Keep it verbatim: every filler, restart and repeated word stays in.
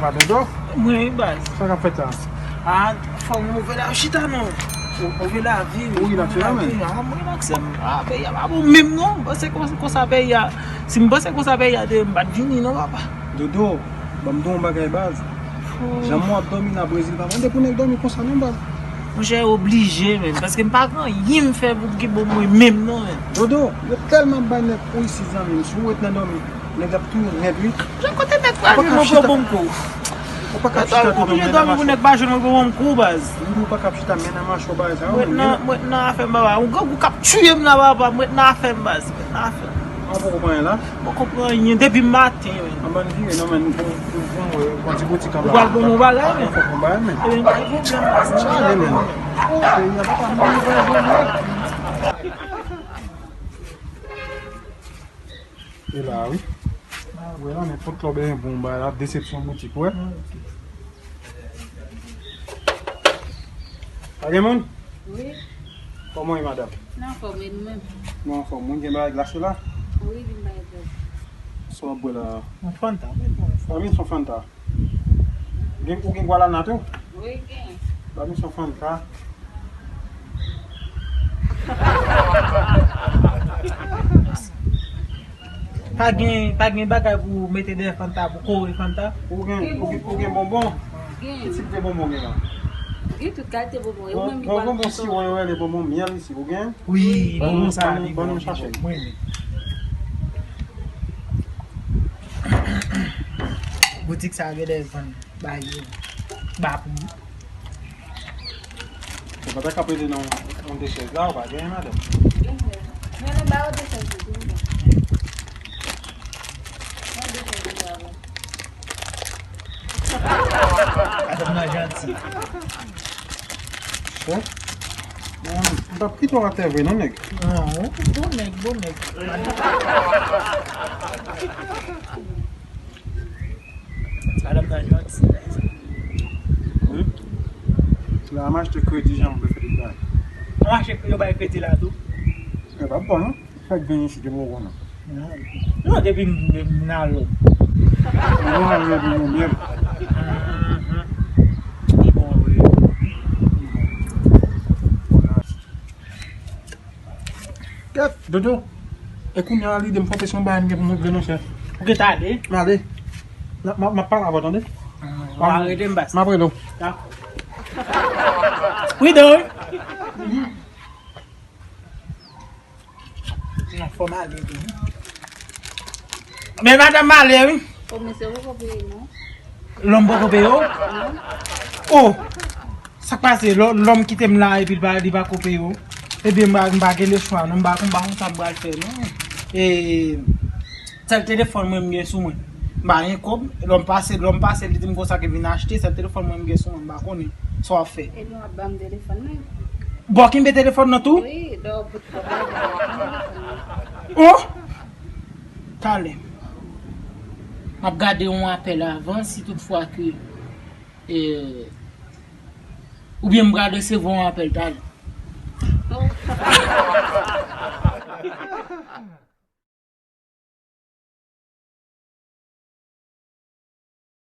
Pa Dodo? Mwen wi baz. Sa k ap fèt la? Ah, fò m move la chita non. Move la vi wi. Wi, la chita men. Ah, mwen relax. Ah, peyi a pa bon menm non. Mwen panse konsa peyi a. Si m panse konsa peyi a te, m pa t vini non papa. Dodo, ban m di w yon bagay baz. Jan mwen ap dòmi nan Brezil pa mande pou nèg dòmi konsa non baz. Monchè, oblije menm, paske m pa gen anyen m fè pou ki bon mwen menm non menm. Dodo, yo tèlman bay nèg pou isi zanmi m, si w ret nan dòmi, nèg ap touye w nèt wi. Jan kote nèg pral jwenn mwen pou yo bon kou. Ou pa ka chita tou oblije dòmi pou nèg pa jwenn mwen pou bon kou baz. M di w pa ka chita men nan mache w bagay sa yo. Mwen nan, mwen nan afè m papa. Yon grangou k ap tiye m la papa, mwen nan afè m baz, mwen nan afè m. An poko pran la. Poko pran anyen depi maten menm. An ban vire non men nou pran yon ti boutik anba. Ou pral ban m yon bagay men. Fòk yon bagay men. Ebyen pa gen pwoblèm baz. Chale men. Peyi a papa mwen pral ban m. E la wi. Wè la nenpòt lè w bezwen bon bagay la, desepsyon boutik wè. Pa gen moun? Wi. Kòman w ye madanm? N anfòm e nou menm? Nou anfòm. Moun gen bagay glase la? Wi, vin bay glase. Sa w ap bwè la? Yon Fanta, men bon. Fanta. Ou gen, ou gen gwalana tou? Wi, gen. Ba misyon fanm sa. Pa gen, pa gen bagay pou mete dèyè fanm sa, pou kore fanm sa. Ou gen, ou gen, ou gen bonbon? Gen. Ki tip de bonbon gen la? Gen tout kalite bonbon. E ou menm ki pral bonbon siwon yo rele bonbon myèl isi, ou gen? Wi, bonbon sa li bon, li bon. Mwen menm. Boutik sa gen de vann bagay yo ba pri. Ou pa ta ka prete nan yon de chèz la, ou pa genyen madanm? Men nou ba yo de chèz yo tou. Yon de chèz yo ba yo. Madanm nan janti. Bon. M p ap kite w atè vre non nèg. Non, bon nèg, bon nèg. Madanm nan janti. Wi. La m achte kredi jan m vle fè tout bagay. Ou achte yo bay kredi la tou? E pa bon non. Fèk vin isit, depi w konnen. Non, depi m, m nan lò. Mwen al depi yon byen. Li bon vre. Kèt, Dodo. E kounye a lide m fè pèsonn bagay m gen pou m regle non chè. Ou gentan ale? M ale. M ap pale avè w tande. M ap rele m baz. M ap rele w. Dakò. Wi, Dodo. Nan fò m ale tou. Men madanm m ale wi. O mesye poko peye non. Lòm poko peye w? Non. O! Sa k pase? Lò, lòm kite m la epi li pa, li pako peye w? Ebyen m pa, m pa gen lechwa non, m pa, m pa konn sa m pral fè non. E sèl telefòn mwen m gen sou mwen. M pa gen kòb, lòm pase, lòm pase li di m konsa ke vin achte, sèl telefòn mwen m gen sou mwen, m pa konnen sa w ap fè. Ebyen w ap ban m telefòn mwen. Bon, kenbe telefòn nan tou? Wi, lè w bout kòb la, ban m telefòn mwen. O! Talè. M ap gade yon apèl avan, si toutfwa ke, e, oubyen m pral resevwa yon apèl talè.